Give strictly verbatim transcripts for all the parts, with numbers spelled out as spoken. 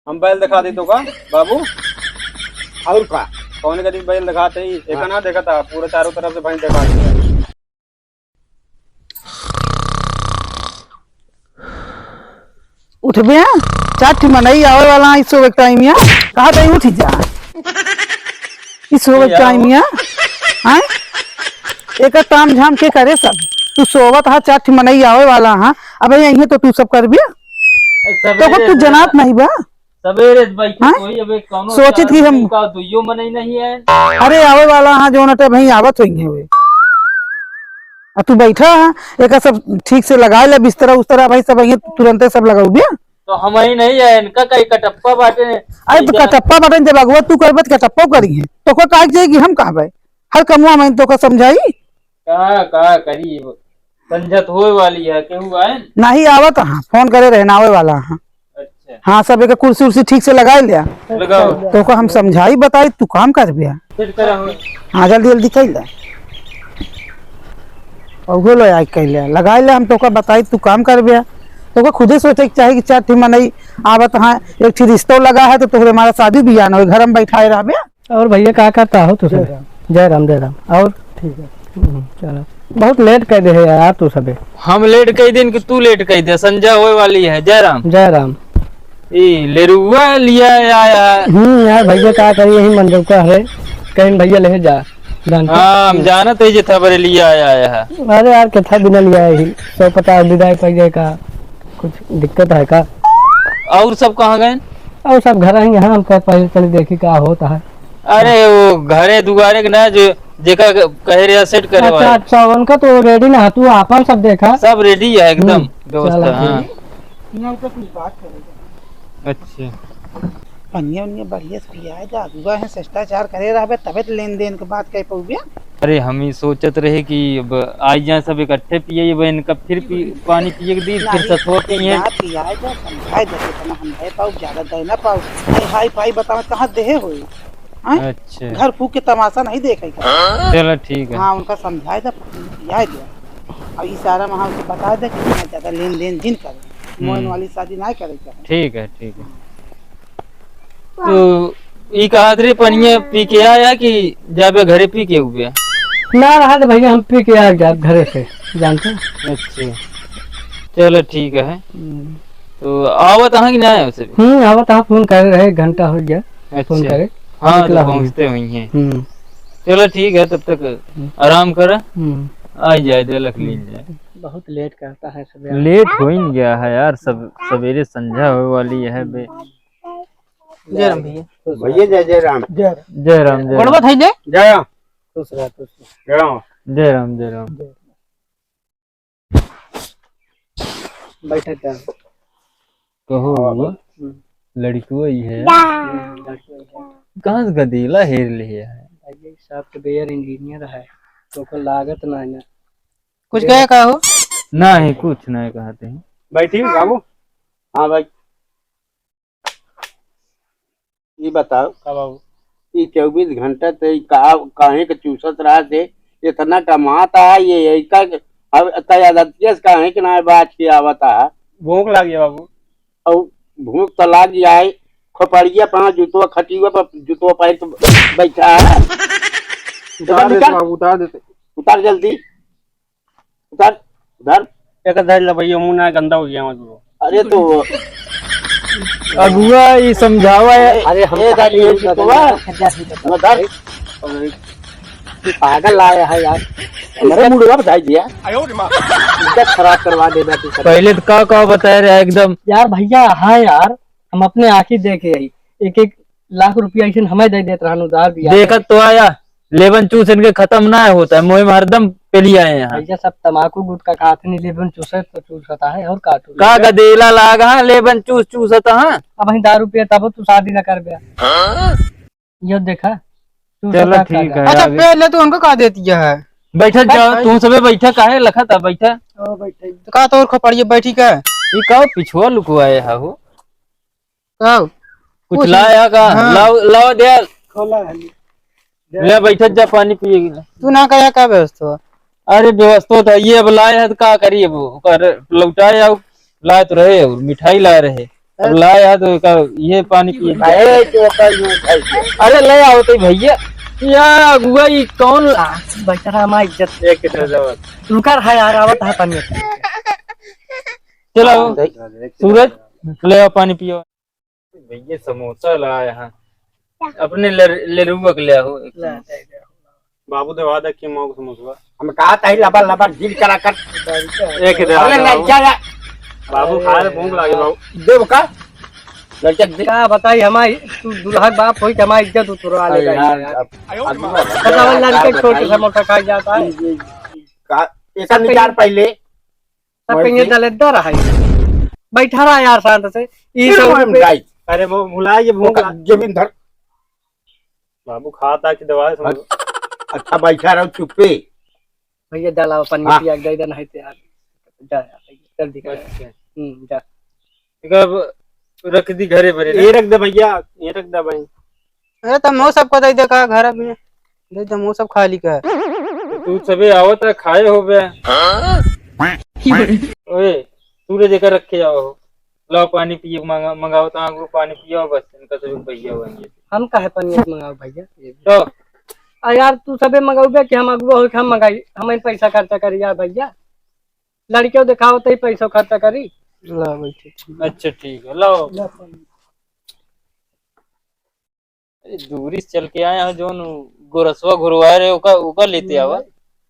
हम बैल दिखा दी तो का बाबू? और का? कौन कदी बैल दिखाते ही? एक हाँ। ना देखा था, पूरे चारों तरफ से भैंस दिखाते हैं। उठबे, चार ठी मनई आवे वाला है, सोवे के टाइम या। कहा था, उठ जा। ई सोवे के टाइम या। हैं? एक ताम झाम के करे सब। तू सोवत हा, चार ठी मनई आवे वाला हा। अबे यहीं तो तू सब करबे। तो को तू जनात नहीं बा। सवेरे से बैठे हाँ? कोई अबे कौनो सोचित चार कि हम मनई का दुइयो मनई नहीं है। अरे आवे वाला हाँ, जो नटे भाई आवत होई है वे। आ तू बैठा है, एका सब ठीक से लगाए ले बिस्तरा उस्तरा भाई सब, ये तुरंते सब लगाऊ बे। तो हम ही नहीं है, इनका कई कटप्पा बाटे। अरे तो इधर कटप्पा बाटे, जब अगुआ तू करबे तो कटप्पा करी है, तो को काहे के जाए कि हम कहबे? हर कमुआ में तो का समझाई। का, का करी? संझत होए वाली है, केहू आए न? नाही आवत हाँ, फोन करे रहे ना आवे वाला हाँ। अच्छा। हाँ, सब एक कुर्सी उर्सी ठीक से लगाई ले। लगाओ। तो को हम समझाई बताई, तू काम कर बिया। फिट करा हो। हाँ, जल्दी जल्दी कर ले। और हो लो यार कर ले, लगाई ले, हम तो का बताई तू काम कर बिया। तो को खुदे सोचे के चाही कि चार ठी मनई आवत हाँ, एक ठी रिश्तो लगा है तो तोहरे हमारा शादी बियाह न हो, घर में बैठाए रहबे। और भैया का करता हो तू सब? जय राम। जय राम, जय राम। और? ठीक है। हम्म, चलो। बहुत लेट कर दे है यार तू सबे। हम लेट कर दिन कि तू लेट कर दे, संझा होए वाली है। जय राम। जय राम। ई लेरुआ लिया आया है। हम्म, यार भैया का करी, यही मंजौका है, कहीं भैया ले जा, जानते? हाँ, हम जानत है जे था बरे लिया आया है। अरे यार, कितना दिन लिया है, सौ पचास विदाई पड़ गए का, कुछ दिक्कत है का? और सब कहाँ गए? और सब घर ही हैं, हम कहे पहले चले देखी का होता है। अरे वो घरे दुआरे के ना, जो जेका कहे रहे सेट करे अच्छा, वाला। अच्छा, उनका तो रेडी ना, तू आपन सब देखा। सब रेडी है एकदम हम्म, व्यवस्था, चला हाँ। ठीक। यहाँ पे कुछ बात करेगा। अच्छा। पनिया उनिया बढ़िया से पियाए जा, अगुआ है, शिष्टाचार करे रहबे, तबे तो लेन देन के बात कह पउबे। अरे, हम ही सोचत रहे कि अब आई जाए सब इकट्ठे पिए, अब इनका फिर पी-, पानी पिए के दी, फिर नहीं, सथुआ पिए। ना पियाए जा, समझाए दे, कितना हम दे पाउब, ज्यादा दे ना पाउब। अरे, हाई फाई बतावे, कहाँ देहे होई? हैं? अच्छा। घर फूक के तमाशा नहीं देखे का। चलो, ठीक है। हाँ, उनका समझाए दे, पियाए दे। और इशारा में हाँ उसे बता दे कि इतना ज्यादा लेन देन जिन करे, मोइन हम्म। वाली शादी ना करे के। ठीक है, ठीक है। तो ई कहत रही पनिया पी के आया कि जाबे घरे पी के हुए? ना रहा तो भैया हम पी के आ जा घरे से, जानते हैं? अच्छा, चलो ठीक है। हम्म। तो आवत हाँ कि ना आए उसे भी? हम्म, आवत हाँ, फोन करे रहे, एक घंटा हो गया। अच्छा। फोन करे। हाँ, निकला तो हूँ। पहुँचते हुई हैं। हम्म। चलो ठीक है, तब तक हम्म। आराम करा। हम्म। आ जाए, दे लख लीन जाए। बहुत लेट करता है सब यार। लेट हो ही गया है यार, सब सवेरे संझा होए वाली है बे। जय राम भैया। भैया जय जय राम। जय राम। जय राम, जय गोड़वा राम। धइले? जय राम। खुश रह, खुश रह। जय राम। जय राम, जय राम। बैठा क्या? कहो हाँ, बाबू, हम्म। लड़कियों ही है। हम्म, लड़कियों ही है। कहाँ से गदेला हेर ले है? भैया, सॉफ्टवेयर इंजीनियर है, तो ओकर लागत ना है ना। कुछ कहे का हो? नहीं, कुछ नहीं कहते हैं। बैठी बाबू। हाँ भाई। ई बताओ। का बाबू? ई चउबीस घंटा ते ई का, काहे के चूसत रहत है? इतना कमात है ये, ये का, अब तय आदतिया से काहे के ना बाज के आवत है? भूख लागी है बाबू। और भूख तो लागी है, खोपड़िया पर जूतवा खटिया पर जूतवा पहन के बैठा है। उतार एकदम देते निकाल। बाबू, उतार देते। उतार जल्दी। उधर, उधर। एक धर ले भैया, मुंह ना गंदा हो गया हमारा। अरे तो अगुआ, ई समझावा है। अरे हम ए, कहा धर, ये ये तो बता बा। दे। उधर। तू पागल आया है यार। हमारे मुड़वा बताई दिया। आयो रे माँ। इज्जत खराब करवा देबा तू सब। पहले तो का का बताए रहे एकदम। यार भैया, हाँ यार, हम अपने आँखी देखे आई, एक एक लाख रुपया ऐसे हमें दे देत रहन उधार दिया। देखत तो आया, लेबन चूस इनके खत्म ना होता है, मोए में हरदम पेली आए हैं। भैया सब तमाकू गुटखा खाते नहीं, लेबन चूसे तो चूसता है और का चूस का गदेला लाग, हाँ, लेबन चूस चूसत, हाँ। अब वहीं दारू पिए तब तू शादी ना कर बे। हाँ? ये देखा, चूसता चलो का ठीक का। है, अच्छा, आगे। पहले तो उनको कह देती है। बैठा बैठ जाओ, भाई। तुम सबे बैठा, काहे लखा था, बैठा। ओ, बैठे। तो का तो और खोपड़िए बैठी का? ये का पिछुआ लुकवाए हा हो? का? कुछ कुछ लाया का? हाँ। लाओ, लाओ दे। खोला है। ले बैठत जा पानी पिए के लिए। तू ना कहा का व्यवस्था? अरे व्यवस्था तो ये अब लाए है तो का करिए, वो कर लौटाए आओ, लाए तो रहे और मिठाई लाए रहे। अब ला यार, तो का ये पानी पिए। अरे, तो का यूं खाई के। अरे, ले आओ तो भैया। या अगुआ, ई कौन ला? बैठा रहा, हमार इज्जत। एक के दे दो। रुका रहा यार, आवत है पानी। चलो, हाँ, सूरज, ले आओ पानी पियो। भैया समोसा लाए हैं, अपने ले, लेरुआ के ले आओ। ला, दे दे। बाबू देवा दे के मौक समोसवा। हम कहा ताही लबर लबर दिल करा कर। एक दे अरे आ जाओ। लड़का या। बाबू खा ले, भूख लागे बाबू। देव का? लड़का दे। का बताई हमारी, तू दुल्हा के बाप होई के हमारी इज्जत उतरवा ले अरे गई यार, यार। अब, अब बतावा लड़के छोटे समोसा खा जाता है। का, ऐसा सब निजार पहले। सब कहीं कहीं से? दलेद्दर है। बैठा रहा यार शांत से। ई फिर सब हम पे गाई। अरे वो भुला, ये भूख ओका ला- जमीन धर। बाबू खाता कि दवा समझ। अच्छा, बैठा रहो चुप्पे। भैया, डाला अपन हाँ। पिया के दे देना है तो यार। जा यार, जल्दी कर। अच्छा। हम्म, जा। एक अब रख दी घरे भरे ना। ये रख दे भैया, ये रख दे भाई। अरे, तब मो सबको दे दे का घर में? दे दे, मो सब खा ली का? तू सबे आवत है, खाए हो बे। ओए, तू रे जेकर रखे जाओ हो। लाओ पानी पिए, मंगा-, मंगाओ तो आगू पानी पियो बस, इनका सब भैया होंगे। हम काहे पनिया मंगाओ भैया? तो? आ यार, तू सबे मंगाओ बे कि हम अगुआ हो कि हम मंगाई? हम पैसा खर्चा करी यार भैया। लड़कियों दिखाओ तो ही पैसा खर्चा करी। ला बैठे। अच्छा, ठीक है, लाओ। ला पानी। अरे, दूरी से चल के आए हैं, जोन गोरसवा घुरवाए रहे, ओका, ओका लेते आवा।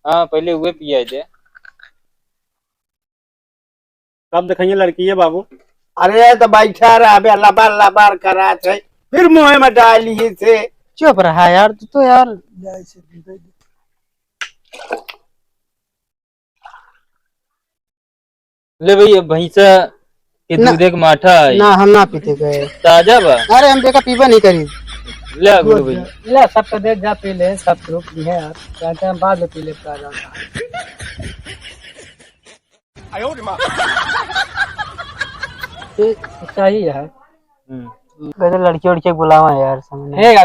हाँ, पहले उहे पिया दे। कब दिखाइए लड़की है बाबू? अरे, तो बैठा रहा बे, लबार लबार करा थे, फिर मुँह में डाली से। चुप रहा यार, तू तो यार। ले भैया, भैंसा के ना, दूध एक माठा है। ना, हम ना पीते गए। ताजा बा? अरे, हम बेका पीबा नहीं करी। ले आ गुरु भैया। ले, सब तो दे, जा पी ले, सब ग्रुप भी है यार। चाहते हैं बाद में पी ले, ताजा। ये सही है। हम्म। वैसे लड़की उड़की बुलावा यार सामने। हे,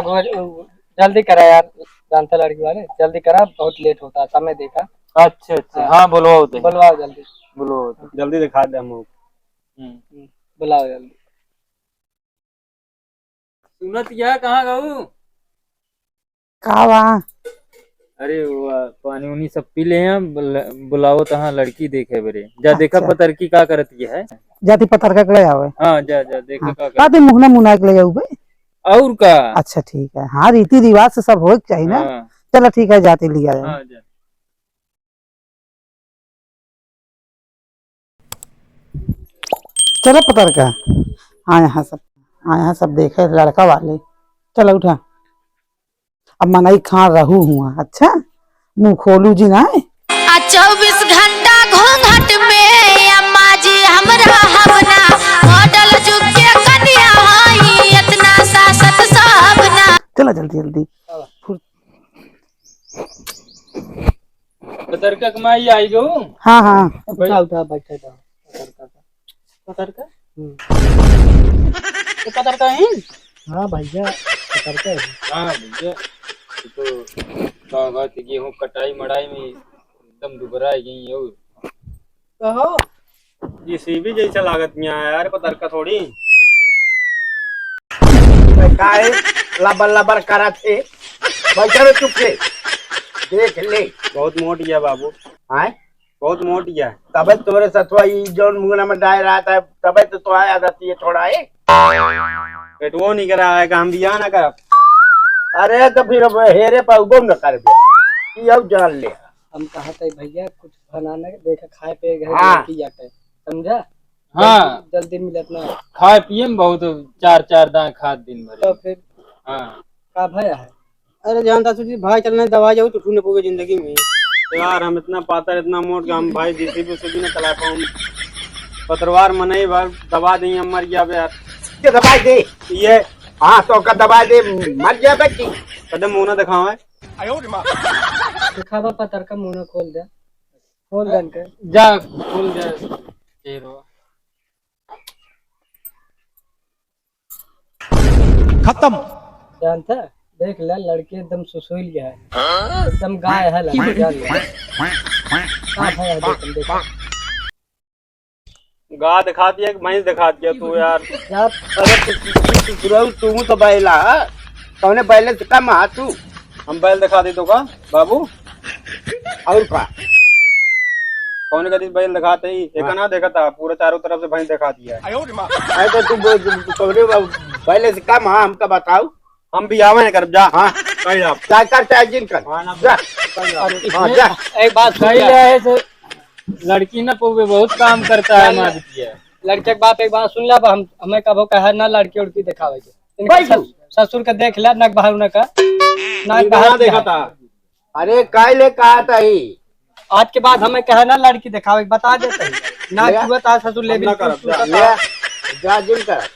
जल्दी करा यार, जानता लड़की वाले, जल्दी करा, बहुत लेट होता है, समय देखा। अच्छा, अच्छा, हाँ। हाँ, बुलवाओ तो। बुलवाओ जल्दी। बुलवाओ तो। जल्दी दिखा दे हम लोग। हम्म। हम्म, बुलाओ जल्दी। सुनत या, कहाँ गऊ? का बा? अरे, वो, पानी उनी सब पी ले हैं, बुल-, बुलाओ तहाँ लड़की देखे बरे। जा, देखा अच्छा। पतरकी का करत ये है। जाती पतरका के ले आवे। हाँ, जा, जा, देखा हाँ। का का करत। तू मुहना मुना के ले आऊ बे? और का? अच्छा, ठीक है। हाँ, रीति रिवाज से सब होए के चाहिए ना। हाँ। चला, ठीक है, जाती लिया जाए। हाँ, जा। चला पतरका, हाँ, यहाँ सब, हाँ, यहाँ सब देखे लड़का वाले। चला उठा। अब मनई खान रहू हुआ, अच्छा? मुँह खोलू जी ना। आ चउबीस घंटा घूंघट में अम्मा जी हमरा हवना, मॉडल जुग के कनिया हई, इतना सासत साबना। चला जल्दी, जल्दी। फुर- पतरका के माई आई गऊ? हाँ, हाँ। उठा, उठा, बैठा, बैठा। पतरका का। पतरका? हम्म। ये पतरका है? हाँ भैया, पतरका है। हाँ भैया, ये तो का बात है, गेहूं कटाई मड़ाई में एकदम दुबरा गई हो। कहो। ये सीबी जैसा लागत नहीं आया यार, पतरका थोड़ी। काहे लबर लबर करत है? बैठा रहो चुप से। देख ले। बहुत मोट गया बाबू। आए? बहुत मोट गया। तबे तोरे सथवा ई जौन मुंगना में डाय रहा था, तबे तो तोहार आदत ये थोड़ा है। पेटवो नहीं करा है, हम बियाह ना करब। अरे तो फिर अब हेरे पाउबो न करबे। ई अब जान ले। हम कहा था भैया कुछ बनाना, देखा खाए पे घर हाँ। की जाते, समझा? हाँ। जल्दी, जल्दी मिलत ना। खाए पिए में बहुत चार चार दाएं खात दिन भर। तो फिर हाँ। का भया है? अरे जानता सुजी भाई चलने दवा जाऊ तो ठूने पोगे जिंदगी में। यार हम इतना पातर, इतना मोट कि हम भाई जीसीबी से भी ना चला पाऊँ। पतरवार मनई बार दबा दें, हम मर गया बे यार। के दबाई दे? ये। हाँ, तो का दबाई दे, मर गया बे की? कदम मुंह ना दिखावे। दिखावा पतरका मुंह ना खोल दे। खोल दे इनके। जा, खोल दे। चेहरो। खत्म। जानता? देख ले, लड़की एकदम सुसुइल गया है। हाँ? एकदम गाय है लड़की, जान ले। हाँ, है, है, देख, देख। गाय दिखा दिया कि भैंस दिखा दिया तू यार? यार, अरे तू, तू, तू, तू, तू, तू तो बैला है। कौने बैले से कम आ तू? हम बैल दिखा दी तो का बाबू? और का? कौने का दिन बैल दिखाते ही? एक हाँ। ना देखा था, पूरे चारों तरफ से भैंस दिखा दिया। अरे तो तू बोल, तू, तू कौने बा-, बैले से कम आ, हमका बताओ। हम भी आवे न करब जा। हाँ। कहीं आप। चाहे कर, चाहे जिन कर। हाँ, ना जा। कर। हाँ, जा। एक बात सुन कही ले। रहे से लड़की ना पौवे बहुत काम करता है, ना, मार दिया। लड़के के बाप एक बात सुन ले, अब हम, हमें कबो कहे ना लड़की उड़की दिखावे के। इनके बैठू। सस-, ससुर के देख ले, नक बहारू न का। नक इनका बहारू ना देखा दिखावे। था। अरे, काहे ले कहा था ही? आज के बाद हमें कहे ना लड़की दिखावे के, बता देते हैं। ना ले। छुआ था ससुर ले हम ना बिल्कुल करब, छुआ जा। था। ले, जा जिन कर।